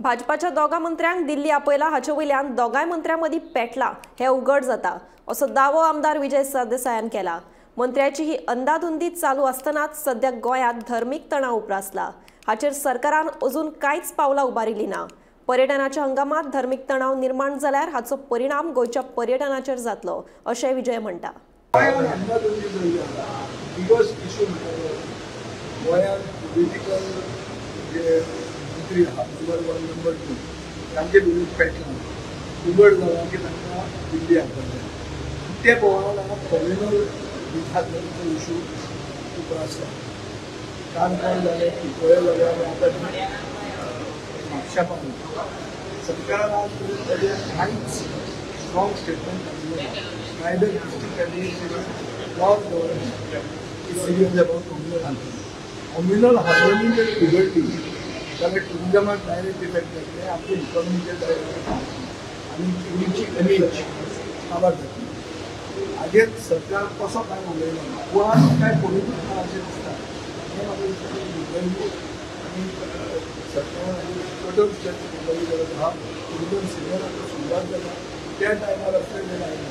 भाजपाच्या दोगा मंत्र्यांक दिल्ली आपयला हाचे वयल्यान दोगांय मंत्र्यां मदीं पेटला हें उघड जाता असो दावो आमदार विजय सरदेसायान केला। मंत्र्याची ही अंदाधुंदी चालू आसतनाच सध्या गोंयांत धर्मीक तणाव उप्रासला। हाचेर सरकारान अजून कांयच पावलां उबारिल्ली ना। पर्यटनाच्या हंगामात धर्मीक तणाव निर्माण जाल्यार हाचो परिणाम गोंयच्या पर्यटनाचेर जातलो अशें विजय म्हणटा। मंत्री आहा नंबर 1 नंबर 2 तांचे विरुद्ध पेटला उघड जाला की तांकां दिल्ली आपयल्या ते पळोवन हांगा कम्युनल विधानतो इशू उप्रासला। काणकोण जालें, पिकोळे जालें आनी आतां म्हापशा पावलें। सरकारान आज पर्यंत ताजेर कांयच स्ट्रॉंग स्टेटमेंट घातलें ना। Neither district administration nor government is serious about communal harmony. Communal harmony जर बिगडली जाल्यार टुरिजमाक डायरेक्ट इफेक्ट जातलें, आमच्या इकॉनॉमीचेर डायरेक्ट इफेक्ट आनी गोंयची इमेज काबार जातली। हाजेर सरकार कसो कांय उलयना, गोवान कांय पळोवनूच ना अशें दिसता। हें म्हाका दिसता की आनी सरकारान हाजेर कठोर स्टेप घेवपाची गरज आहा। टुरिजम सिजन आतां सुरवात जाला, त्या टायमार असलें जें आयलें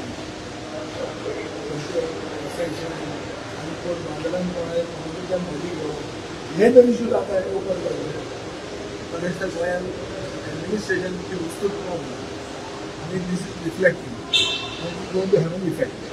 आनी कोण बांदलान कोण कोणाच्या मदीं घेवप हें जर इशू जाता हें ओपन जालें तशेंच गोंयांत एडमिनिस्ट्रेशनची वस्तूच ना आनी this is reflecting going to have an effect.